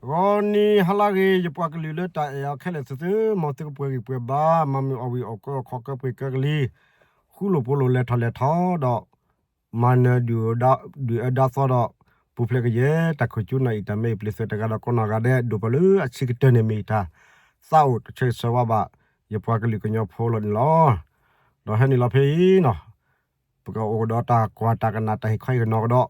ဂီၤနံၤဟါလၢအဂ့ၤ ယပှၤကလုာ်လၢတၢ်အဲၣ်အီၤခဲလၢာ်သ့ၣ်ဧၢ, မ်သုကပှဲၤဂံၢ်ပှဲၤဘါ, မၤမုာ်အီၣ်ဝံၣ်အီၣ်ကီ ခီၣ်ကၢပှ့ၤကၢကလံၤ, ဃူလိာ်ဖိးလိာ်လဲၤထီၣ်လဲၤထီဒီး မၤနၢၤဒုၣ်အၢဒါသီဒီး ပူၤဖျဲးကယဲၢ်တၢ်ခိၣ်ကၠူနၢ်အံၤ တၢ်မ့ၢ်အံၤပျ့ၤသွဲၣ်တဂၤဒီးကိးနီၢ်ဂၤဒဲး ဒိၣ်ပှၤလၢအဆံးကတၢၢ်န့ၣ်မ့ၢ်ယတၢ်သးအိၣ်တဆၢဂ့ၤဆၢဝါဘၣ် ယပှၤကလုာ်ကညီဖိလီၤန့ၣ်လီၤ. ဒီးဟဲနုာ်လီၤဖဲအံၤနီၤ ပကအိၣ်ကဒီးတၢ်ကွၢ်တၢ်ကနၣ်တၢ်ဟ့ၣ်ခီဟ့ၣ်ကနီၤကဒီး,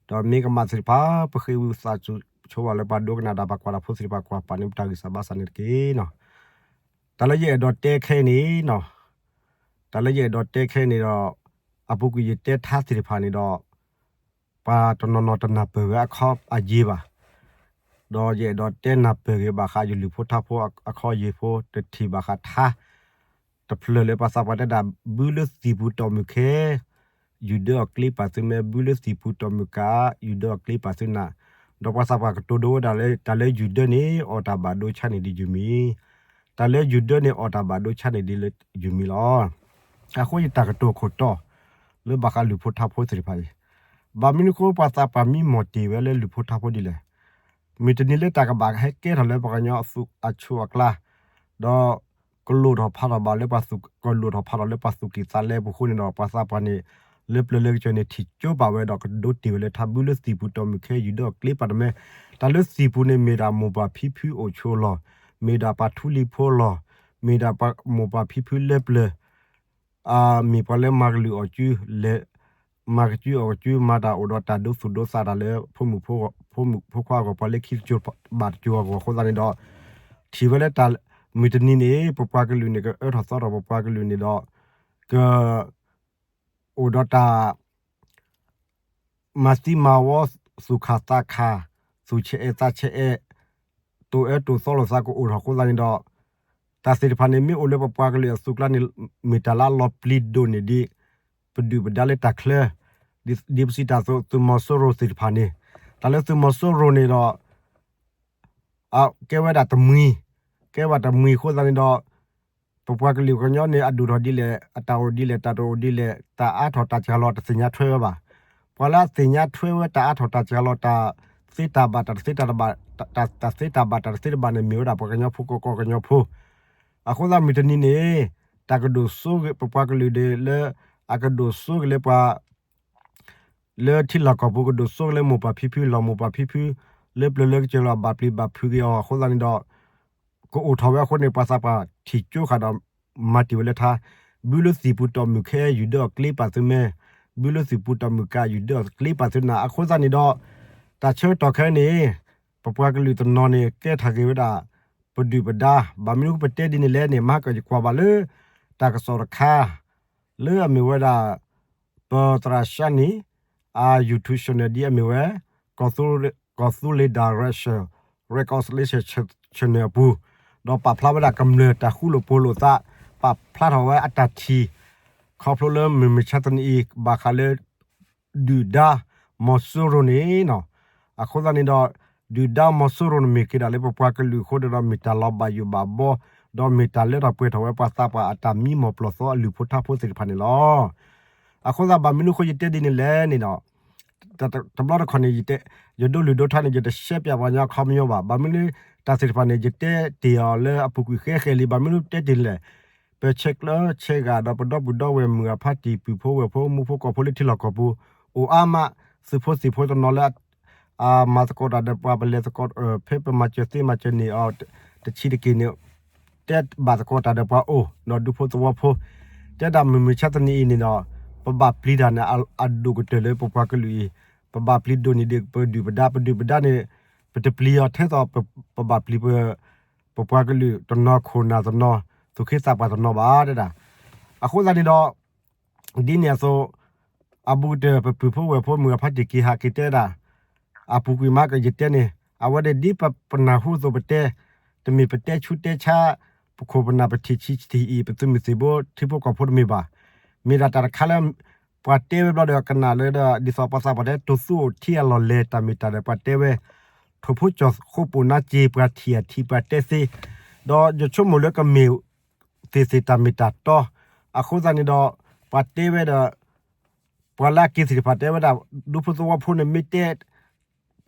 ဒီးမ့ၢ်ကမၣ်သ့ၣ်တဖၣ် ပဃ့ဝံသးစူၤဆိဝဲလၢပှၤဒိကနၣ်တၢ် ပှၤကွၢ်တၢ်ဖိသ့ၣ်တဖၣ် ကွၢ်ပာ်န့ၢ်ပတၢ်ဂံၢ်စၢ်ဘါစၢ်န့ၣ်တက့ၢ်နီၤ. တၢ်လၢယအဲၣ်ဒိးတဲခဲအံၤန့ၣ်နီၤ, တၢ်လၢယအဲၣ်ဒိးတဲခဲအံၤန့ၣ်ဒီး အပူၤကွံာ်ယတဲထါသ့ၣ်တဖၣ်န့ၣ်ဒီး ပှၤတနီၤနီၤတနၢ်ပၢၢ်ဝဲအခီအယ့ၤဘၣ်. ဒီးယအဲၣ်ဒိးတဲနၢ်ပၢၢ်ဂ့ၤဘၣ်ဃးယလုၢ်ဖိထါဖိအခီအယ့ၤဖိ တထံၣ်ဘၣ်ဃးထါ တဖျၢၣ်လၢပှၤသးပှၢ်တဲဒၣ် ဘုလၢသံၣ်ပူၤတီၢ်မုၢ်ခဲ ယူၢ်ဒၢအီၣ်ကျ့ပာ်သုမဲ, ဘုလၢသံၣ်ပူၤတီၢ်မုၢ်ကး ယူၢ်ဒၢအီၣ်ကျ့ပာ်သုနၤ. ဒီးပှၤသးပှၢ်ကတိၤဒိဝဲဒၣ်လၢ တၢ်လၢယူၢ်ဒၢန့ၣ် အီၣ်တၢ်ဘၣ်ဒိဆါန့ၢ်ဒံးယုၢ်မံၤ, တၢ်လၢယူၢ်ဒၢန့ၣ် အီၣ်တၢ်ဘၣ်ဒိဆါန့ၢ်ဒံးလၢယုၢ်မံၤလီၤ. အဃိယတၢ်ကတိၤခိၣ်တီ လၢဘၣ်ဃးလုၢ်ဖိထါဖိသ့ၣ်တဖၣ်အံၤ, ဘၣ်မနုၤအဃိပှၤသးပှၢ်မံမီၢ်တ့ၢ်ဝဲလၢလုၢ်ဖိထါဖိဒ်လဲၣ်. မုၢ်တနံၤလၢတၢ်ကဘၣ်ဟဲကဲထီၣ်လၢပှၤကညီအသူၣ်အဆိးအကျါ, ဒီးကလိၣ်ထီၣ်ဖးထီၣ်ဘၣ်လၢပှၤသူၣ်, ကလိၣ်ထီၣ်ဖးထီၣ်လၢပှၤသူၣ်ကံၢ်သးလဲပူၤအဃိန့ၣ်ဒီး ပှၤသးပှၢ်န့ၣ် လၢပျၢၤလၢကစၢၢ်န့ၣ် ထံၣ်ကၠိပာ်ဝဲဒီးကဒိတ့ၢ်ဝဲလၢထါ ဘုလၢသံၣ်ပူၤတီၢ်မုၢ်ခဲ ယူၢ်ဒၢအီၣ်ကျ့ပာ်တမဲ. တၢ်လၢသံၣ်ပူၤန့ၣ် မ့ၢ်ဒၣ်မိၢ်ပၢ်ဖံဖုအိၣ်ဆိးလီၢ်, မ့ၢ်ဒၣ်ပှၤထူလံၤဖိလီၢ်, မ့ၢ်ဒၣ်ပှၤမိၢ်ပၢ်ဖံဖုလၢပျၢၤ မ့ၢ်ပှၤလၢမၤကလုၢ်အီၣ်ကု, မၤကကုအီၣ်ကကု မၤတၢ်အိၣ်ဒီးတၢ်ဒိသူၣ်ဒိသးတၢ်လၢ ဖိမုၣ်ဖိခွါအဂီၢ် ပှၤလၢခံတစိၤဘၣ်တစိၤအဂီၢ်အဃိသတးန့ၣ်ဒီး ထံၣ်ဝဲလၢတၢ် မုၢ်တနံၤန့ၣ် ပပှၤကလုာ်န့ၣ် ကအၢထီၣ်သီထီၣ်ပပှၤကလုာ်န့ၣ်ဒီး က အိၣ်ဒီးတၢ် မၤသံမၤဝီ သူၣ်ခၣ်သးခၣ်, သူၣ်ဆဲးအဲးသးဆဲးအဲး, တိၢ်အၢတိၢ်သီလိာ်သးကအိၣ်ထီၣ်အဃိသတးန့ၣ်ဒီး တၢ်သ့ၣ်တဖၣ်န့ၣ် မ့ၢ်အိၣ်လၢပပှၤကလုာ်အသုးကျါန့ၣ် မ့ၢ်တၢ်လၢအလီၤပျံၤဒိၣ်န့ၢ်ဒံး ပဒုၣ်ပဒါလၢတၢ်ချၢ, ဒ်ပစံးတၢ်အသိး သုးမီၤစိရိၤသ့ၣ်တဖၣ်န့ၣ်, တၢ်လၢသုးမီၤစိရိၤန့ၣ်ဒီး ကဲဝဲဒၣ်တမှံၤ, ကဲဝဲဒၣ်တမှံၤအဃိသတးန့ၣ်ဒီး ပပှၤကလုာ်ကညီန့ၣ် အဒိၣ်ထီၣ်ဒ်လဲၣ်, အတၢ်အိၣ်ဒ်လဲၣ်, တၢ်တအိၣ်ဒ်လဲၣ်, တၢ်အါထီၣ်တၢ်စှၤလီၤတသ့ၣ်ညါထွဲဝဲဘၣ်. ပှၤလၢအသ့ၣ်ညါထွဲဝဲတၢ်အါထီၣ်တၢ်စှၤလီၤ တၢ်သ့တၢ်ဘၣ် တၢ်တသ့တၢ်ဘၣ်, တၢ်သ့တၢ်ဘၣ် တၢ်တသ့တဘၣ်န့ၣ် မ့ၢ်ဝဲဒၣ်ပှၤကညီဖိကီၢ်ကီၢ်ကညီဖိ. အဃိသတးမုၢ်တနံၤန့ၣ် တၢ်ကဒိၣ်စိဂ့ၤ ပပှၤကလုာ်ဒၣ်လၢ အကဒိၣ်စိက့ၤလၢပှၤ လၢထံလီၢ်ကီၢ်ပူၤ ကဒိၣ်စိက့ၤလၢမိၢ်ပၢ်ဖံဖု လီၤမိၢ်ပၢ်ဖံဖု လၢပျၢၤလၢကစၢၢ်လီၤ ဘၣ်ပျံၤဘၣ်ဖုးက့ၤအီၤအဃိသတးန့ၣ်ဒီး ကအိၣ်ထီၣ်ဝဲအဃိန့ၣ် ပှၤသးပှၢ်ထံၣ်ကၠိဃာ်ဒီး မၤတ့ၢ်ဝဲလၢထါ, ဘုလၢသံၣ်ပူၤတီၢ်မုၢ်ခဲ ယူၢ်ဒၢအီၣ်ကျ့ပာ်သုမဲ, ဘုလၢသံၣ်ပူၤတီၢ်မုၢ်ကး ယူၢ်ဒၢအီၣ်ကျ့ပာ်သုနၤ အဃိသတးန့ၣ်ဒီး တၢ်ဆၢကတီၢ်ခဲအံၤန့ၣ် ပပှၤကလုာ်တနီၤန့ၣ် ကဲထီၣ်က့ၤဝဲဒၣ် ပဒုၣ်ပဒါ ဘၣ်မနုၤပတဲဒ်န့ၣ်လဲၣ်န့ၣ် မဟါကယကွၢ်ဘၣ်လၢ တၢ်ကစီၣ်တခါ လၢအမ့ၢ်ဝဲဒၣ် ပသရၣ်ၡါနံၣ် အ YouTube channel ဒ်အမ့ၢ်ဝဲ ကီၢ်သူလ့ၤ direction reconciliation channel အပူၤ ဒီးပာ်ဖျါဝဲဒၣ်ကမျၢၢ်တၢ်ဃူလိာ်ဖိးလိာ်သး ပာ်ဖျါထီၣ်ဝဲအတၢ်ထံၣ် ခီဖျိလၢမုၢ်မဆါတနံၤအံၤ ဘၣ်ဃးလၢ ဒုၣ်ဒါမီၤစိရိၤန့ၣ်နီၤ. အဃိသတးန့ၣ်ဒီး ဒုၣ်ဒါမီၤစိရိၤန့ၣ်မ့ၢ်က့ၤဒၣ်လၢပပှၤကလုာ်အဃိဒီး မ့ၢ်တၢ်လီၤဘၣ်ယိၣ်ဘၣ်ဘီ ဒီးမ့ၢ်တၢ်လၢထီၣ်ပှဲၤထီၣ်ဝဲပှၤသးပှၢ်အတၢ်မံမီၢ်ပျီၢ်သီအလုၢ်ဖိထါဖိသ့ၣ်တဖၣ်န့ၣ်လီၤ. အဃိသတးဘၣ်မနုၤအဃိယတဲဒ်န့ၣ်လဲၣ်န့ၣ်ဒီး တဘျီတခီၣ်န့ၣ် ယဒိးလုၢ်ဒိးထါန့ၣ် ယတရှဲပၠးပှၤကညီအခီပညီဘၣ်. ဘၣ်မနုၤတၢ်သ့ၣ်တဖၣ်န့ၣ် ယတဲတ့ၢ်အီၤလၢအပူၤကွံာ်ဃဲဃဲလံ. ဘၣ်မနုၤတဲတ့ၢ်န့ၣ်လဲၣ် ပဆဲးကျၢဆဲးဂာ်ဒီးပဒီပုၢ်ဒီဝဲၢ်မုၢ်အဖါတံၢ် ပုၢ်ဖိဝဲၢ်ဖိ မူဖိကီၢ်ဖိလၢထံလီၢ်ကီၢ်ပူၤ အိၣ်အါမး, သုးဖိသံၣ်ဖိတနီၤလၢ အမၤသကိးတၢ်ဒီးပှၤ ပလဲၤသကိး ဖဲပမၤစၢၤသ့မၤစၢၤန့ၢ်အီၤ တဆံးတက့ၢ်န့ၣ် တဲဘၣ်သကိးတၢ်ဒီးပှၤအိၣ် ဒီးဒူဖိသဝီဖိ တဲဒၣ်မုၢ်မဆါတနံၤအံၤန့ၣ်ဒီး ပဘၣ်ပျံၤတၢ်န့ၣ် အဒိၣ်ကတၢၢ်လၢပပှၤကလုာ်အံၤ ပဘၣ်ပျံၤဒိၣ်န့ၢ်ဒံးပဒုၣ်ပဒါ ပဒုၣ်ပဒါန့ၣ် ပတပျံၤအီၤထဲသိး ပဘၣ်ပျံၤ ပပှၤကလုာ်တနီၤခိၣ်နၢ်တနီၤ သူၣ်ခ့သးပှၢ်တနီၤဘၣ်တဲဒၣ်. အဃိသတးန့ၣ်ဒီး ဒ်န့ၣ်အသိး အဘူးကတၢၢ် ပပုၢ်ဖိဝဲၢ်ဖိမုၢ်အဖါတံၢ်က့ၤဟးက့ၤတဲဒၣ် အပူၤကွံာ်မးကယတဲန့ၣ် အဝဲဒၣ်ဒ်ပနၢ်ဟူအသိးပတဲ တမ့ၢ်ပတဲဆူတဲဆါ ပခိၣ်ပနၢ်ပထံၣ်ဆံးတထံၣ်အံၤ ပသုးမုၢ်သံၣ်ဘိထံဖိကီၢ်ဖိတမ့ၢ်ဘၣ်. မ့ၢ်ဒၣ်တၢ်တခါလၢ ပှၤတဲဝဲဘျီဒီးကနၣ်လၢဒီး ဒ်သိးပှၤသးပှၢ်တဲ တိၢ်သူအိၣ်ထံအလီၢ်လဲၢ် တၢ်မ့ၢ်တၢ်ဒီးပှၤတဲဝဲ ထိၣ်ဖိကၠီၣ်ဃိပိာ်နါစ့ ပှၤထံၣ်အထံၣ်ပှၤတဲသ့ ဒီးယဆိကမိၣ်လၢကမ့ၢ် သ့ၣ်သ့ၣ်တၢ်မ့ၢ်တၢ်တီ အဃိသတးန့ၣ်ဒီး ပှၤတဲဝဲဒီး ပှၤလၢအက့ၤသ့ၣ်တဖၣ်တဲဝဲဒၣ် ဒူဖိသဝီဖိန့ၣ်မ့ၢ်တဲ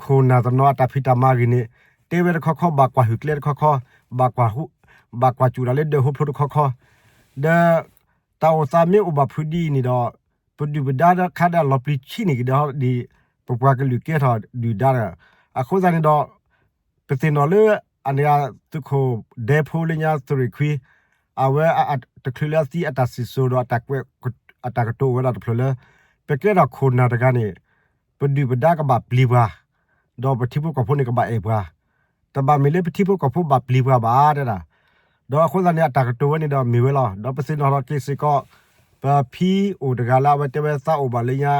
ခိၣ်နၢ်တနီၤအတၢ်ဖံးတၢ်မၤဂ့ၤန့ၣ် တဲဝဲတခီခီ ဘၣ်ကွၢ်ဟုၣ်ကျဲတခီခီ, ဘၣ်ကွၢ်စူၣ်တၢ်လၢဒၢးဟိဖျိတခီခီ, ဒီးတၢ်အိၣ်သးမ့ၢ်အိၣ်ဘၣ်ဖုးဒ်အံၤန့ၣ်ဒီး ပဒုၣ်ပဒါဒီးခါဒီးလီၤပျံၤဆံးန့ၣ်က့ၤဒီး ဒ်ပပှၤကလုာ်ကဲထီၣ်ဒုၣ်ဒါဒီး အဃိသတးန့ၣ်ဒီး ပသ့ၣ်နီၣ်လၢ အန့ၣ်သုးခိၣ်ဒဲဖိလၢညါသုးရ့ၣ်ခွံ အဝဲတချုးလၢအသံအတၢ်စံၣ်စိၤဒီး အတၢ်ကတိၤအိၣ်ဝဲဒၣ်တဖျၢၣ်လၢ ပကဲထီၣ်ခိၣ်နၢ်တဂၤန့ၣ် ပဒုၣ်ပဒါကဘၣ်ပျံၤပှၤ, ဒီးပထံဖိကီၢ်ဖိန့ၣ်ကဘၣ်အဲၣ်ပှၤ, တဘၣ်မ့ၢ်လၢပထံဖိကီၢ်ဖိဘၣ်ပျံၤပှၤဘၣ်တဲဒၣ်, ဒီးအဃိသတးန့ၣ် အတၢ်ကတိၤဝဲန့ၣ်ဒီးမ့ၢ်ဝဲလီၤ. ဒီးပသ့ၣ်နီၣ်ထီၣ်က့ၤစ့ၢ်ကီး ပဖံအိၣ်တဂၤလၢအဝဲတဲဝဲသးအိၣ်ဘၣ်လၢညါ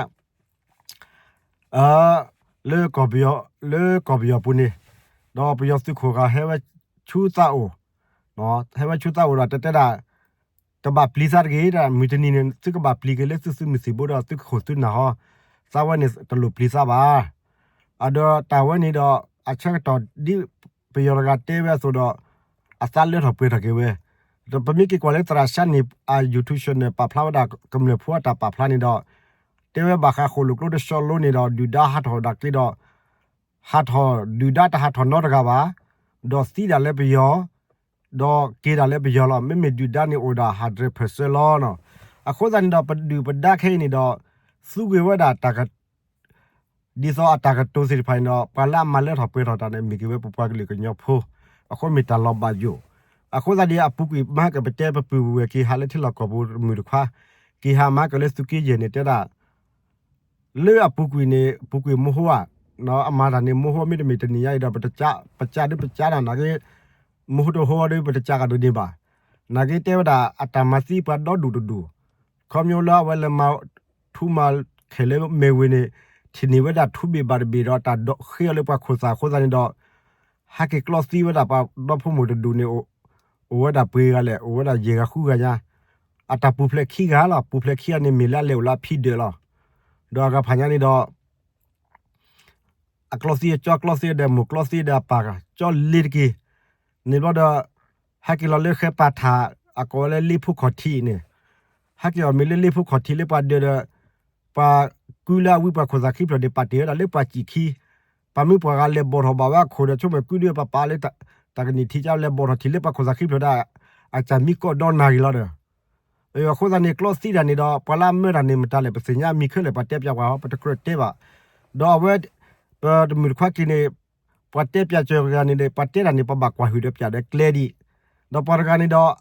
လၢကီၢ်ပယီၤ, လၢကီၢ်ပယီၤပူၤန့ၣ်, ဒီးပယီၤသုးခိၣ်ဂၤဟဲဝဲဆူသးအိၣ်, ဟဲဝဲဆူသးအိၣ်ဒီးတဲတဲဒၣ်, တဘၣ်ပျံၤသးတဂ့ၤ, မုၢ်တနံၤန့ၣ် သုကဘၣ်ပျံၤက့ၤလၢသုသုးမုၢ်သံၣ်ဘိဒီးသုကခိၣ်သုနၢ်ဟီ, သးဝဲန့ၣ်တလိၣ်ပျံၤသးဘၣ်. အဒီးတၢ်ဝဲန့ၣ်ဒီး အဆၢကတီၢ်ဒ်ပယီၤတဂၤတဲဝဲအသိးဒီး အသးလၢထီၣ်ပှဲၤထီၣ်က့ၤဝဲ, ဒီးပမ့ၢ်က့ၤကွၢ်လၢသရၣ်ၡါန့ၣ် အ YouTube channel န့ၣ် ပာ်ဖျါဝဲဒၣ်ကမျၢၢ်ဖိအတၢ်ပာ်ဖျါန့ၣ်ဒီး တဲဝဲဘၣ်ဃးဃိၣ်လိာ်ကျိတဆီလိန့ၣ်ဒီး ဒုၣ်ဒါဟးထီၣ်ဒၣ်က့ၤဒီး ဟးထီၣ်ဒုၣ်ဒါတဟးထီၣ်နီတဂၤဘၣ်, ဒီးသံဒၣ်လၢပယီၤ, ဒီးက့ၤဒၣ်လၢပယီၤလီၤ. မ့မ့ၢ်ဒုၣ်ဒါန့ၣ်အိၣ်ဒၣ် hundred percent လီၤ. အဃိသတးန့ၣ်ဒီး ပဒုၣ်ပဒါခဲအံၤန့ၣ်ဒီး သူကွံာ်ဝဲဒၣ်တၢ်က ဒ်သိးအတၢ်ကတိၤသ့ၣ်တဖၣ်န့ၣ်ဒီး ပှၤလၢအမၤလၢထီၣ်ပှဲၤထီၣ်တၢ်န့ၣ် မ့ၢ်က့ၤဝဲပပှၤကလုာ်ကညီဖိ, အဃိမ့ၢ်တၢ်လီၤဘၣ်ယိၣ်, အဃိသတးဒီးအပူၤကွံာ်မၤက့ၤပတဲပပုၢ်ဝဲၢ်က့ၤဟးလၢထံလီၢ်ကီၢ်ပူၤတမုၢ်တခွါ, က့ၤဟးမၤက့ၤလၢသုးက့ယဲၢ်န့ၣ်တဲဒၣ် လၢအပူၤကွံာ်န့ၣ် ပူၤကွံာ်မဟိဧါ, အမၤတၢ်န့ၣ် မဟိမ့တမ့ၢ်တနံၤညါအံၤဒီး ပကးဒုးပကးဒၣ်နာ်က့, မဟိတဟိဒီးပတကးကဒီးန့ၣ်ဘၣ်, နာ်က့တဲဝဲဒၣ် အတၢ်မၤသံပှၤဒီဒူၣ်တဒူၣ်, ခီဖျိလၢအဝဲလဲၤမၤထူမၤခဲလၢာ်မ့ၢ်ဝ့ၤန့ၣ် ထံၣ်န့ၢ်ဝဲဒၣ်ထူဘ့ၣ်ဘၣ်တဘ့ၣ်ဒီးတၢ်ဒိးဃ့အီၤလၢပှၤခိၣ်သၣ်အဃိသတးန့ၣ်ဒီး ဟဲက့ၤကျီသံဝဲဒၣ်ပှၤဒီဖိမိၢ်တဒူၣ်န့ၣ် အိၣ်ဝဲဒၣ်ပှဲၤဂၤလဲၣ်, အိၣ်ဝဲဒၣ်ယဲၢ်ဂၤဃုဂၤညါ, အတၢ်ပူၤဖျဲးခံဂၤလီၤ. ပူၤဖျဲးခံဂၤန့ၣ်မ့ၢ်လၢအလဲၤအိၣ်လၢအဖံဒၢးလီၤ. ဒီးအဂၤဖးညါန့ၣ်ဒီး အကျီသံအကၠီ ကျီသံဒီးမိၢ် ကျီသံဒီးအပၢ် ကၠီလ့ၤတက့ၢ်. န့ၣ်ဘျီဒီး ဟဲက့ၤလီၤလၢဃဲပၢ်ထး အကိးဝဲလၢလ့ဖိခီၣ်ထံးန့ၣ်, ဟဲက့ၤအီၣ်မ့ၤလၢလ့ဖိခီၣ်ထံးလၢပှၤဒၢးဒီး ပှၤကုလၢအဝံပှၤခိၣ်သၣ်ခံဖျၢၣ်န့ၣ် ပာ်တ့ၢ်ဝဲဒၣ်လၢပှၤစံၣ်ခံ, ပှၤမုၢ်ပှၤဂၤလဲၤဘီၣ်ထီၣ်ဘၣ်ဝဲအခိၣ်ဒီး ဆိကမိၣ်ကုဒုပပာ်လၢ တၢ်ကနံၣ်ထံကလဲၤဘီၣ်ထီၣ်ထံၣ်လၢပှၤခိၣ်သၣ်ခံဖျၢၣ်ဒီး အကစၢ်မံကီးဒီနၤဂ့ၤလီၤဒီး အဃိသတးန့ၣ် ကျီသံတၢ်န့ၣ်ဒီး ပှၤလၢအမၢတၢ်န့ၣ် မတၤလဲၣ် ပသ့ၣ်ညါမံၤခဲလၢာ် ပှၤတဲပၠးပှၤဟီ ပတကြၢးတဲဘၣ်. ဒီးအဝဲ ပတမုၢ်တခွါက့ၤန့ၣ် ပှၤတဲပၠးစၢၤတဂၤန့ၣ်ဒီး ပှၤတဲတၢ်န့ၣ် ပဘၣ်ကွၢ်ဟုၣ်ဒီးပၠးဒီးကျဲဒံး, ဒီးပှၤတဂၤန့ၣ်ဒီး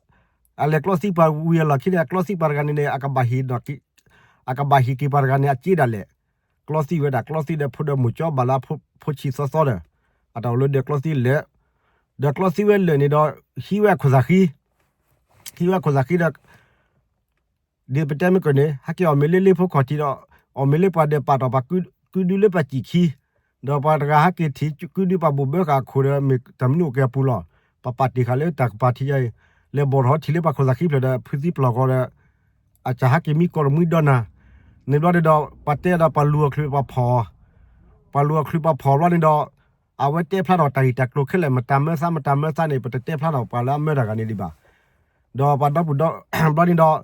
အလဲၤကျီသံပှၤဝံၤအလီၢ်ခံန့ၣ် အကျီသံပှၤတဂၤန့ၣ်န့ၣ် အကဘၣ်ဟ့ၣ်က့ၤပှၤတဂၤန့ၣ် အစ့ဒၣ်လဲာ်, ကျီသံဝဲဒၣ် ကျီသံဒီးဖိဒီးမိၢ်ကၠီဘၣ်လၢအဖိဆံးသီသီဒီး အတၢ်အိၣ်လၢဒၢးကျီသံလၢာ်, ဒီးကျီသံဝဲလၢာ်န့ၣ်ဒီး ဟံးဝဲအခိၣ်သၣ်ဃံ, ဟံးဝဲအခိၣ်သၣ်ဃံဒီး ဒ်ပတဲမ့ၢ်ကၢၢ်န့ၣ် ဟဲက့ၤအီၣ်မ့ၤလၢလ့ဖိခီၣ်ထံးဒီး အီၣ်မ့ၤလၢပှၤဒၢးပာ်ထီၣ်ပှၤကုဒုလၢပှၤစံၣ်ခံ, ဒီးပှၤတဂၤဟဲက့ၤထံၣ်ကုဒုပှၤဘိၣ်ဘၢဃာ်အခိၣ်ဒီး မ့ၢ်တၢ်မနုၤအိၣ်က့ၤအပူၤလီၤ. ပပာ်တ့ၢ်ဃာ်လၢတၢ်ကပၤထံးယါအံၤ, လဲၤဘီၣ်ထီၣ်ထံၣ်လၢပှၤခိၣ်သၣ်ခံဖျၢၣ်ဒီး ဖုသံပျီၢ်ဂီၤဒီး အစၢ်ဟဲက့ၤမံကီးတမှံဒီနၤ, န့ၣ်ဘျီန့ၣ်ဒီး ပှၤတဲဒီးပှၤလူၤအီၤချုးပှၤဖီၣ်အီၤ, ပှၤလူၤအီၤချုးပှၤဖီၣ်အီၤဘျီန့ၣ်ဒီး အဝဲတဲဖျါထီၣ်တၢ်ဂ့ၢ်တၢ်ကျိၤခဲလၢာ် မတၤမၢသး မတၤမၢသးန့ၣ် ပတတဲဖျါထီၣ်ပှၤလၢအမၢတၢ်တဂၤန့ၣ်ဒံးဘၣ်. ဒီးပှၤဒီပုၢ်ဒီ ဘျီန့ၣ်ဒီး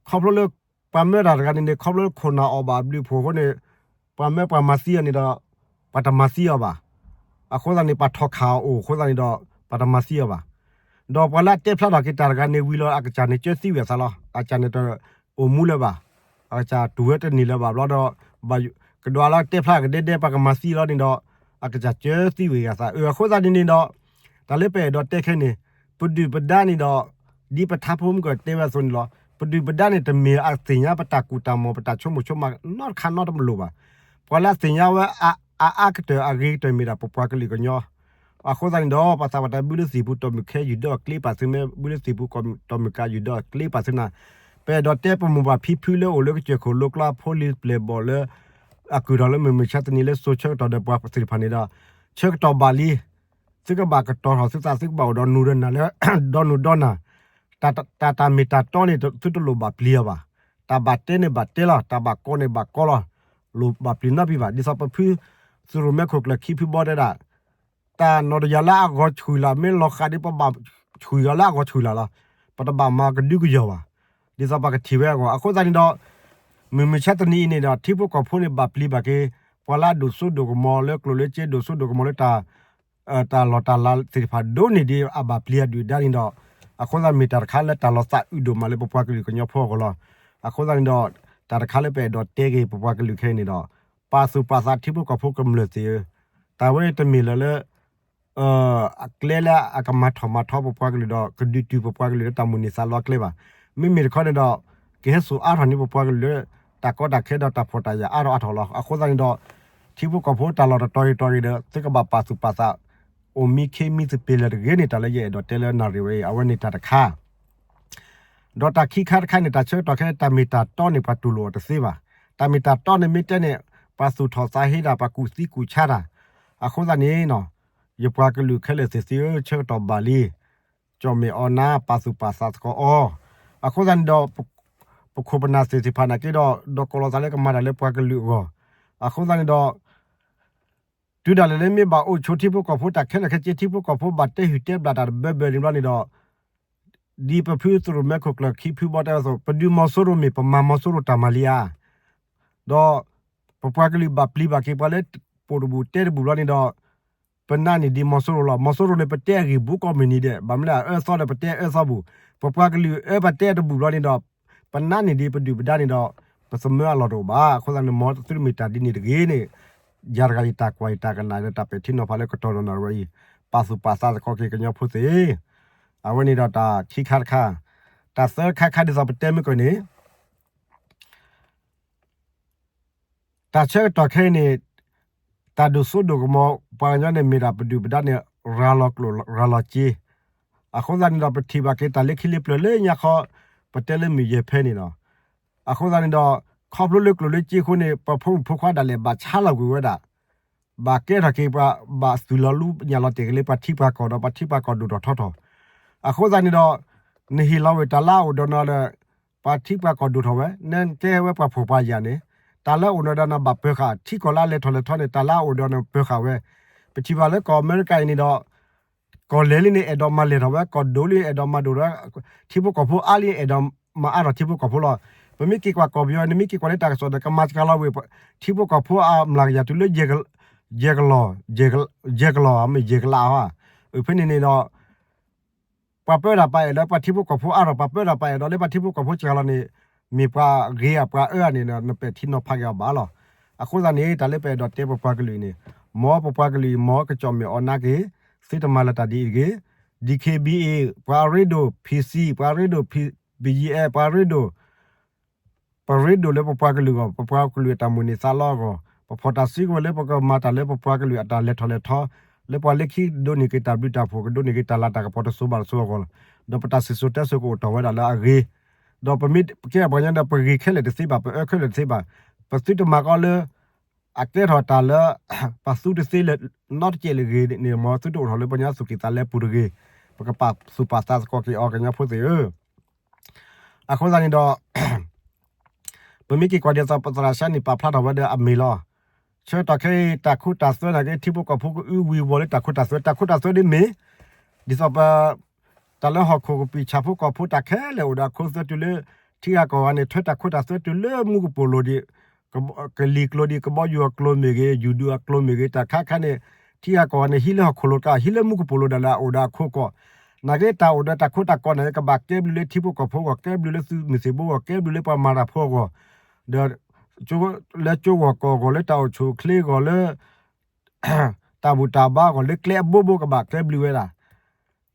ခီဖျိလၢ ပှၤမၢတၢ်တဂၤန့ၣ်န့ၣ် ခီဖျိလၢခိၣ်နၢ်အီၣ်ဘၣ်အဘျုးအဖှိၣ်အဃိန့ၣ် ပှၤမၢပှၤမၤသံအီၤန့ၣ်ဒီး ပှၤတမၤသံအီၤဘၣ်. အဃိသတးန့ၣ် ပှၤထီၣ်ခးအီၤအိၣ်အဃိသတးန့ၣ်ဒီး ပှၤတမၤသံအီၤဘၣ်. ဒီးပှၤလၢအတဲဖျါထီၣ်က့ၤတၢ်တဂၤန့ၣ်ဝံၤလီၤ အကစၢ်န့ၣ်ကၢသံဝံၤအသးလီၤ. အကစၢ်န့ၣ်တအိၣ်မူလၢၤဘၣ်. အကစၢ်တူၢ်ဝဲတန့ၢ်လၢၤဘၣ်ဘျီဒီး ကဒွးလၢတဲဖျါကဒဲဒဲ ပှၤကမၤသံလီၤန့ၣ်ဒီး အကစၢ်ကၢသံဝံၤအသး. အဃိသတးန့ၣ်န့ၣ်ဒီး တၢ်လၢပအဲၣ်ဒိးတဲခဲန့ၣ် ပဒုၣ်ပဒါန့ၣ်ဒီး ဒ်ပထါဖိမုၢ်ကၢၢ်တဲဝဲအသိးန့ၣ်လီၤ. ပဒုၣ်ပဒါန့ၣ် တမ့ၢ်အသ့ၣ်ညါပတၢ်ကူၣ်တၢ်မီၢ် ပတၢ်ဆိကမိၣ်ဆိကမးနီတခါနီတမလိာ်ဘၣ်. ပှၤလၢအသ့ၣ်ညါဝဲ အအါကတၢၢ်အဂ့ၤကတၢၢ်မ့ၢ်ဒၣ်ပပှၤကလုာ်ကညီ အဃိသတးန့ၣ်ဒီး ပှၤသးပှၢ်တဲဘုလၢသံၣ်ပူၤတီၢ်မုၢ်ခဲ ယူၢ်ဒီးကျ့ပာ်သု မ့ၢ်ဘုလၢသံၣ်ပူၤတီၢ်မုၢ်ကၢ ယူၢ်ဒီးကျ့ပာ်သုနၤ. ပအဲၣ်ဒိးတဲပမိၢ်ပၢ်ဖံဖုလၢအိၣ်လၢကစၢၢ်ခိၣ်လိကျါ ဖိလံၤပျဲၢ်ဘီၣ်လၢ အကုၢ်ထီၣ်လၢမုၢ်မဆါတနံၤလၢစိၤဆၢကတီၢ်ဒီးပှၤသ့ၣ်တဖၣ်န့ၣ်ဒီး ဆၢကတီၢ်ဘၣ်လံ. သုကဘၣ်ကတီၤထီၣ်သုသး သုကဘၣ်အိၣ်ဒီးနူၤဒီးနၢ်လၢ ဒီနူၤဒီနၢ် တၢ်တၢ်မ့ၢ်တၢ်တီန့ၣ် သုတလိၣ်ဘၣ်ပျံၤအီၤဘၣ်. တၢ်ဘၣ်တဲန့ၣ်ဘၣ်တဲလီၤ, တၢ်ဘၣ်ကီန့ၣ်ဘၣ်ကီလီၤ. လိၣ်ဘၣ်ပျံၤနီတမံၤဘၣ်. ဒ်သိးပဖု သုးရိၣ်မဲခိၣ်ကျၢၢ်ခံဖုဘီတဲဒၣ် တၢ်နီၢ်တယၢ်လၢအဂီၤဆူၣ်လၢ် မ့ၢ်လီၤဃာ်ဒီးပဘၣ်ဆူၣ်အီၤလၢအဂီၤဆူၣ်လၢ်လီၤ. ပတဘၣ်မၤကဒုကယီၤဘၣ်. ဒ်သိးပကထံၣ်ဝဲအဂီၢ် အဃိသတးန့ၣ်ဒီး မုၢ်မဆါတနံၤအံၤန့ၣ်ဒီး ထံဖိကီၢ်ဖိန့ၣ် ဘၣ်ပျံၤဘၣ်က့ၤ ပှၤလၢအဒိၣ်စိဒိၣ်ကမီၤလၢကျိၣ်လၢစ့ ဒိၣ်စိဒိၣ်ကမီၤလၢတၢ် တၢ်လီၢ်တၢ်လၤသ့ၣ်တဖၣ်ဒိၣ်န့ၢ်ဒံးအဘၣ်ပျံၤအဒုၣ်ဒါန့ၣ်ဒီး, အဃိသတးမ့ၢ်တၢ်တခါလၢတၢ်လီၤသးအုးဒိၣ်မးလၢပပှၤကလုာ်ကညီဖိအဂီၢ်လီၤ. အဃိသတးန့ၣ်ဒီး တၢ်တခါလၢပအဲၣ်ဒိးတဲက့ၤပပှၤကလုာ်ခဲအံၤန့ၣ်ဒီး, ပာ်သူၣ်ပာ်သးထံဖိကီၢ်ဖိကမျၢၢ်သ့ၣ်ဧၢ, တၢ်ဝဲတမ့ၢ်လၢလၢ အကျဲလၢအကမၤထီၣ်မၤထီပပှၤကလုာ်ဒီး ကဒုးတုၤပပှၤကလုာ်လၢတၢ်မိၣ်န့ၢ်သးလီအကျဲဘၣ်. မ့မ့ၢ်တခီန့ၣ်ဒီး ကဟဲစိာ်အါထီၣ်န့ၢ်ပပှၤကလုာ်လၢ တၢ်ကီတၢ်ခဲဒီးတၢ်ဖှီၣ်တၢ်ယာ်အါထီၣ်အါထီၣ်လီၤ. အဃိသတးန့ၣ်ဒီး ထံဖိကီၢ်ဖိတၢ်လီၢ်တတီၤဂ့ၤတီၤဂ့ၤဒီး သုကဘၣ်ပာ်သူၣ်ပာ်သး အိၣ်မံခ့မံသပ့ၤလၢာ်တဂ့ၤန့ၣ် တၢ်လၢယအဲၣ်ဒိးတဲလၢနၣ်ရံၣ်ဝဲအံၤ အဝဲန့ၣ်တၢ်တခါ ဒီးတၢ်ခံခါတခါန့ၣ် တၢ်ဆၢကတီၢ်ခဲအံၤ တၢ်မ့ၢ်တၢ်တီန့ၣ် ပှၤတူၢ်လိာ်အီၤတသ့ဘၣ်. တၢ်မ့ၢ်တၢ်တီန့ၣ်မ့ၢ်တဲန့ၣ် ပှၤသူၣ်ထီၣ်သးဟ့တၢ် ပှၤကူၣ်သံကူၣ်ဆါတၢ်. အဃိသတးန့ၣ် ယပှၤကလုာ်ခဲလၢာ်သ့ၣ်သုဧၢ ဆၢကတီၢ်ဘၣ်လံ, ကၠီၣ်မဲာ်အီနါ ပာ်သူၣ်ပာ်သးသကိးအီၤ. အဃိသတးန့ၣ်ဒီး ပခိၣ်ပနၢ်သ့ၣ်တဖၣ်နာ်က့ဒီး ဒီးကိးလီၤသးလၢကမၤတၢ်လၢပှၤကလုာ်အဂီၢ်. အဃိသတးန့ၣ်ဒီး တုၤဒၣ်လဲာ်လၢမ့ၢ်ဘၣ်အိၣ်ဆိးထံဖိကီၢ်ဖိတၢ်ခဲလၢာ်ခဲဆ့ ထံဖိကီၢ်ဖိဘၣ်တဲဟုၣ်တဲဘျးတၢ်တဘၢဘၢန့ၣ်ဘျီန့ၣ်ဒီး ဒ်ပဖုသုးရိၣ်မဲခိၣ်ကျၢၢ်ခံဖုဘီတဲအသိး ပဒုးမီၤစိရိၤမ့ၢ် ပမၤမီၤစိရိၤတၢ်မၤလံဧါ. ဒီး ပပှၤကလုာ်ဘၣ်ပျံၤဘၣ်က့ၤပှၤလၢ ပိာ်တဘူၣ်တဲတဘူၣ်ဘျီန့ၣ်ဒီး ပနာ်န့ၢ်ဒံးမီၤစိရိၤလီၤ. မီၤစိရိၤန့ၣ် ပတဲအဂ့ၢ်ဘူးကိးမုၢ်နံၤဒဲး ဘၣ်မနုၤအအၢသီဒီးပတဲအၢသီဘူၣ်. ပပှၤကလုာ်အၢပတဲတဘူၣ်ဘျီန့ၣ်ဒီး ပနာ်န့ၢ်ဒံးပဒုၣ်ပဒါန့ၣ်ဒီး ပသမၢအလီၢ်တအိၣ်ဘၣ်. အဃိသတးန့ၣ် မ်သုတမ့ၢ်တၢ်ဒ်န့ၣ်တဂ့ၤန့ၣ် ယၤတဂၤယတၢ်ကွၢ်ယတၢ်ကနၣ်ဒီး တၢ်ပဲာ်ထံနီၤဖးလၢကတီၢ်ဒီးနၣ်ရံၣ်ဝဲအံၤ ပာ်သူၣ်ပာ်သးသကိးက့ၤကညီဖိသ့ၣ်. အဝဲန့ၣ်ဒီးတၢ်ခံခါတခါ, တၢ်သၢခါခါဒ်သိးပတဲမုၢ်ကီၢ်န့ၣ် တၢ်ဆၢကတီၢ်ခဲအံၤန့ၣ် တၢ်ဒိၣ်စိဒိၣ်ကမီၤ ပှၤကညီန့ၣ်မ့ၢ်ဒၣ်ပဒုၣ်ပဒါန့ၣ် ရၤလီၤကျိၣ်ရၤလီၤစ့. အဃိသတးန့ၣ်ဒီး ပထံၣ်ဘၣ်က့ၤတၢ်လၢခံလၢပျၢၤလၢညါခီ ပတဲလၢမုၢ်ယဲၢ်ဖဲန့ၣ်လီၤ. အဃိသတးန့ၣ်ဒီး ခီဖျိလၢကျိၣ်လၢစ့အဃိန့ၣ် ပဖိမုၣ်ဖိခွါဒၣ်လဲာ်ဘၣ်ဆါလီၤကွံာ်ဝဲဒၣ် ဘၣ်ကဲထီၣ်က့ၤပှၤ ဘၣ်သူၣ်လီၤလူညၣ်လီၤတဲာ်က့ၤလၢပှၤထံပှၤကီၢ်ဒီး ပှၤထံပှၤကီၢ်ဒိၣ်ထီၣ်ထီထီၣ်. အဃိသတးန့ၣ်ဒီး နဟ့ၣ်လီၤဝဲတၢ်လၢအအိၣ်ဒီးနၤဒီး ပှၤထံပှၤကီၢ်ဒိၣ်ထီၣ်ဝဲ နကဲဝဲပှၤဖှီၣ်ပှၤယာ်န့ၣ် တၢ်လၢအအိၣ်ဒီးနၤဘၣ်ပၢၤဃာ် ထံကီၢ်လၢအလဲၤထီၣ်လဲၤထီန့ၣ် တၢ်လၢအအိၣ်ဒီးနၤပၢၤဃာ်ဝဲ. ပထံၣ်ဘၣ်လၢကီၢ်အမဲရကၤအံၤန့ၣ်ဒီး ကီၢ်လဲၤလံန့ၣ် အဲၣ်ဒိးမၤလဲၤထီၣ်ဝဲ ကီၢ်ဒိၣ်လံအဲၣ်ဒိးမၤဒိၣ်ထီၣ်ဝဲ ထံဖိကီၢ်ဖိအါလံအဲၣ်ဒိးမၤအါထီၣ်ထံဖိကီၢ်ဖိလီၤ. ပမ့ၢ်က့ၤကွၢ်ကီၢ်ပယီၤ နမ့ၢ်က့ၤကွၢ်လၢတၢ်ကစီၣ်ဒီး ကမၤစှၤလီၤဝဲ ထံဖိကီၢ်ဖိအမျးကယၤတုၤလၢ ယဲၢ်ကလီၢ်, ယဲၢ်ကလီၢ်ဧါ မ့ၢ်ယဲၢ်ကလးဧါ. ဖဲန့ၣ်န့ၣ်ဒီး ပှၤပၢတၢ်ပာ်အဲၣ်ဒီးပှၤထံဖိကီၢ်ဖိအါထီၣ် ပှၤပၢတၢ်ပာ်အဲၣ်ဒီးလၢပှၤထံဖိကီၢ်ဖိစှၤလီၤန့ၣ် မ့ၢ်ပှၤဂ့ၤဧါပှၤအၢဧါန့ၣ်ဒီး နပဲာ်ထံနီၤဖးက့ၤအီၤဘၣ်လီၤ. အဃိသတးန့ၣ် တၢ်လၢပအဲၣ်ဒိးတဲပပှၤကလုာ်အံၤန့ၣ် မ်ပပှၤကလုာ်အံၤ မ်ကၠီၣ်မဲာ်အီနါက့ၤ သုတမၤလၢတၢ်ဒ်အံၤတဂ့ၤ. ဒံၣ်ခ့ၣ်ဘံၣ်အ့ၣ် ပှၤရ့ဒိၣ် ဖံၣ်စံၣ် ပှၤရ့ဒိၣ် ဘံၣ်ယံၣ်အဲၣ် ပှၤရ့ဒိၣ် ပရ့ဒိၣ်လၢပပှၤကလုာ်အဂီၢ် ပပှၤကလုာ်အတၢ်မိၣ်န့ၢ်သးလီအဂီၢ် ပဖီၣ်တၢ်စုကဝဲၤလၢပကမၤတၢ်လၢပပှၤကလုာ်အတၢ်လဲၤထီၣ်လဲၤထီ လၢပှၤလၢခံကဒိးန့ၢ်က့ၤတၢ်ဘျုးတၢ်ဖှိၣ် ကဒိးန့ၢ်က့ၤတၢ်လၤတၢ်ကပီၤတစိၤဘၣ်တစိၤအဂီၢ်လီၤ. ဒီးပတၢ်စံၣ်စိၤတဲစိၤကအိၣ်ထီၣ်ဝဲဒၣ်လၢအဂ့ၤ ဒီးပမ့ၢ်ကဲပှၤကညီဒီး ပဂ့ၤခဲလၢာ်တသ့ဘၣ် ပအၢခဲလၢာ်တသ့ဘၣ်. ပသုတမၤကီလၢ အကဲထီၣ်တၢ်လၢ ပသူတသ့လၢၤနီတစဲးလၢၤဂ့ၤန့ၣ် မ်သုတအိၣ်ထီၣ်လၢပှၤကညီသူၣ်ကံၢ်သးလဲပူၤတဂ့ၤ. ပကပာ်သူၣ်ပာ်သးသကိးက့ၤအီၤကညီဖိသ့ၣ်ဧၢ. အဃိသတးန့ၣ်ဒီး ပမ့ၢ်က့ၤကွၢ်ဒ်သိးပသရၣ်စၢ်န့ၣ် ပာ်ဖျါထီၣ်ဝဲဒီးအမ့ၢ်လီၤ. ဆၢကတီၢ်ခဲအံၤ တၢ်ခိတၢ်သွဲနာ်က့ ထံဖိကီၢ်ဖိကအုဝံၤဝီၤလၢတၢ်ခိတၢ်သွဲ တၢ်ခိတၢ်သွဲဒ်မ့ၢ် ဒ်သိးပ တၢ်လၢဟီၣ်ခိၣ်ကပံာ်ဆၣ်ဖိကီၢ်ဖိတၢ်ခဲလၢာ်အိၣ်ဒီးအခိသွဲတုၤလၢ ထံဂၤကီၢ်ဂၤန့ၣ် ထွဲတၢ်ခိတၢ်သွဲတုၤလၢမူကပိာ်လိၤဒံး ကလံၤကျိၤဒံး ကဘီယူၤအကျိၤမ့ၢ်ဂ့ၤ ယူၤဒုးအကျိၤမ့ၢ်ဂ့ၤ တၢ်ခါခါန့ၣ် ထံဂၤကီၢ်ဂၤန့ၣ် ဟံးလၢဟီၣ်ခိၣ်လိၤတကး ဟံးလၢမူကပိာ်လိၤဒၣ်လၢအအိၣ်ဒီးအခိကီၢ် နာ်က့တၢ်အိၣ်ဒီးတၢ်ခိတၢ်ကီၢ်န့ၣ် ကဘၣ်ကဲဘျုးလၢထံဖိကီၢ်ဖိအဂီၢ် ကဲဘျုးလၢသုးမုၢ်သံၣ်ဘိအဂီၢ် ကဲဘျုးလၢပှၤမၤတၢ်ဖိအဂီၢ် ဒီး လၢကၠိဂီၢ်ကီၢ်ဂီၢ် လၢတၢ်အိၣ်ဆူၣ်အိၣ်ချ့အဂီၢ် လၢ တၢ်ဘူၣ်တၢ်ဘါအဂီၢ် လၢကျဲအဘိဘိကဘၣ်ကဲဘျုးဝဲဒၣ်.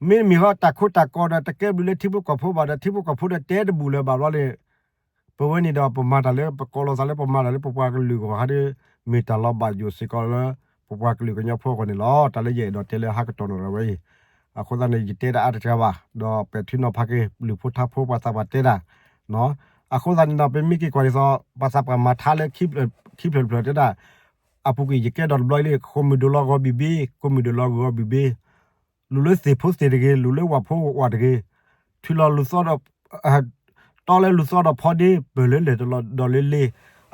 မ့မ့ၢ်ဟီတၢ်ခိတၢ်ကီၢ်ဒီး တကဲဘျုးလၢထံဖိကီၢ်ဖိဘၣ်ဒီး ထံဖိကီၢ်ဖိဒီးတဲတဘူၣ်လၢၤဘၣ်ဘျီန့ၣ် ပဝဲန့ၣ်ဒီးပမၤတၢ်လၢ ပကိးလီၤသးလၢပမၤတၢ်လၢပပှၤကလုာ်အဂီၢ်ဟးဒီး မ့ၢ်တၢ်လီၤဘၣ်ယိၣ်စ့ၢ်ကီးလၢ ပပှၤကလုာ်ကညီဖိအဂီၢ်န့ၣ်လီၤ. တၢ်လၢယအဲၣ်ဒိးတဲလၢဟးကတီၢ်နီၢ်ရၤဝဲအံၤ အဃိသတးန့ၣ် ယတဲတၢ်အါတစှၤဘၣ် ဒီးပဲာ်ထံနီၤဖးက့ၤ ပျုၤဖိထါဖိပှၤသးပှၢ်တဲတၢ် အဃိသတးန့ၣ်ဒီး ပမ့ၢ်က့ၤကွၢ်ဒ်သိး ပှၤသးပှၢ်မၤထါလၢ ခံဖျၢၣ်တဖျၢၣ်တဲဒၣ် အပူၤကွံာ်ယကဲဒီးတဘျီအံၤလံ ကိးမုၢ်ဒိၣ်လီၤဂီၤဘံၣ်ဘ့ၣ် ကိးမုၢ်ဒိၣ်လီၤဂီၤဘံၣ်ဘ့ၣ် လူၤလၢသ့ၣ်ဖိသ့ၣ်တဂ့ၤ လူၤလၢဝၣ်ဖိဝၣ်တဂ့ၤ ထုးလီၤလူၤသီဒီး တီလၢလူၤသီဒီးဖီဒ့ ပၢၢ်လၢလဲၢ်တလီၤဒီးလၢလ့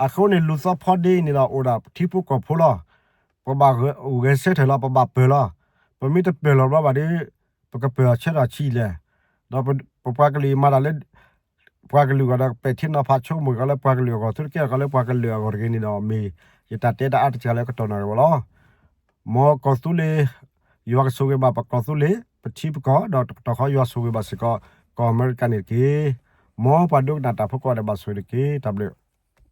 အဃိန့ၣ် လူၤသီဖီဒ့န့ၣ်ဒီးအိၣ်ဒၣ်ထံဖိကီၢ်ဖိလီၤ. ပဘၣ်ဂဲၤဆၢထၢၣ်လီၤ ပဘၣ်ပၢၢ်လီၤ. ပမ့ၢ်တပၢၢ်လီၤဘျီဘၣ်ဒီး ပကပၢၢ်အီၤဆၢထီၣ်ဆံးလဲၣ်. ဒီးပပှၤကလုာ်မၤတၢ်လၢ ပှၤကလုာ်အဂီၢ်ဒီး ပဲာ်ထံနီၤဖးဆိကမိၣ်က့ၤလၢပှၤကလုာ်အဂီၢ် သုတကဲထီၣ်က့ၤလၢပှၤကလုာ်အဂီၢ်တဂ့ၤန့ၣ်ဒီး မ့ၢ်ယတၢ်တဲတၢ်အါတစှၤလၢကတီၢ်နီၢ်ရၤဝဲလီၤ. မ်ကီၢ်သူလ့ၤ ယွၤကဆိၣ်ဂ့ၤဘၣ်ပကီၢ်သူလ့ၤ ပထံပကီၢ် ဒီးတကတီၢ်ဃီယွၤဆိၣ်ဂ့ၤဘၣ်စ့ၢ်ကီး ကီၢ်အမဲရကၤန့ၣ်တက့ၢ်. မ်ပှၤဒိကနၣ်တၢ်ဖိကိးဂၤဒဲးဘၣ်ဆိၣ်ဂ့ၤတက့ၢ်. တၢ်ဘျုး